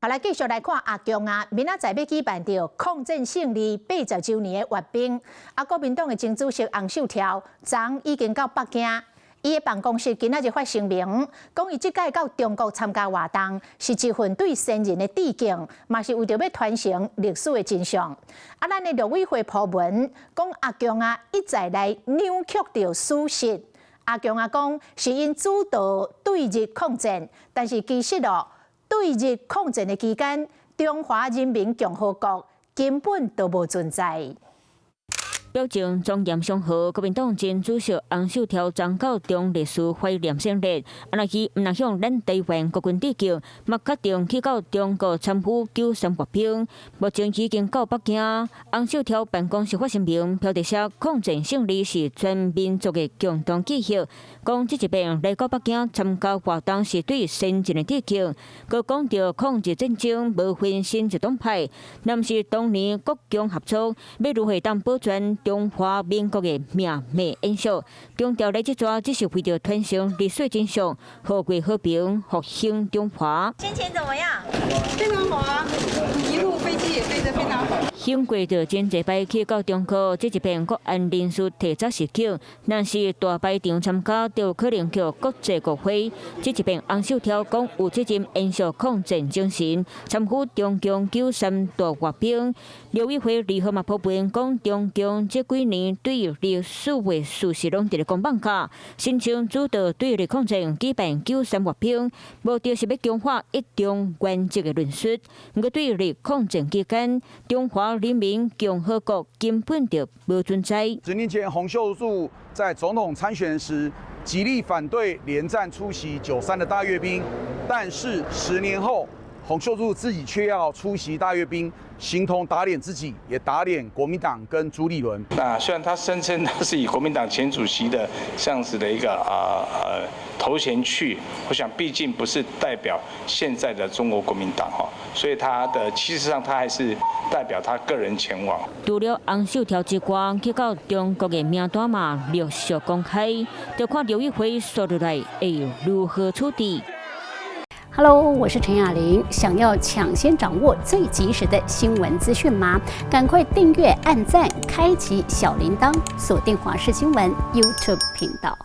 好，來繼續來看阿共啊，明仔載欲舉辦著抗戰勝利80週年的閱兵。啊，國民黨的前主席洪秀柱，昨已經到北京，伊的辦公室今仔日發聲明，講伊這擺到中國參加活動，是一份對先人的致敬，嘛是為著欲傳承歷史的真相。啊，咱的陸委會鋪文講阿共啊，一再來扭曲著史實。阿共啊講是𪜶主導對日抗戰，但是其實哦，對日抗戰的期間，中華人民共和國根本就無存在。表情莊嚴祥和，國民黨前主席洪秀柱昨到中烈士懷念先烈，啊若伊毋但向咱台灣國軍致敬，嘛決定去到中國參與93閱兵。目前已經到北京，洪秀柱辦公室發聲明，標題寫抗戰勝利是全民族的共同記憶。講這一擺來到北京參加活動是對先人的致敬，閣講著抗日戰爭無分新舊黨派，若毋是當年國共合作，欲如何當保全中華民國的命脈延續？強調來這逝只是為著傳承歷史真相，護國和平，復興中華。心情怎麼樣？非常好啊，一路飛機也飛得非常好。經過著真濟擺去到中國，這一擺國安人士提早示警，若是大排場參加，就可能予國際誤會。這一擺洪秀柱講有責任延續抗戰精神，參與中共93大閱兵。陸委會2號嘛鋪文講，中共這幾年對歷史的事實攏佇咧講妄假，聲稱主導對日抗戰，舉辦93閱兵，目的是欲強化一中原則的論述。毋過對日抗戰期間，中華人民共和國根本就無存在。 10年前，洪秀柱在總統參選時，極力反對連戰出席93的大閱兵，但是10年後，洪秀柱自己卻要出席大閱兵，形同打臉自己，也打臉國民黨跟朱立倫。那雖然他聲稱他是以國民黨前主席的這樣子的一個頭銜去，我想畢竟不是代表現在的中國國民黨哈，所以他的其實上他還是代表他個人前往。除了洪秀柱之外，去到中國的名單嘛陸續公開，就看陸委會紲落來會如何處置。 Hello，我是陳雅玲。想要搶先掌握最及時的新聞資訊嗎？趕快訂閱、按讚、開啟小鈴鐺，鎖定華視新聞 YouTube 頻道。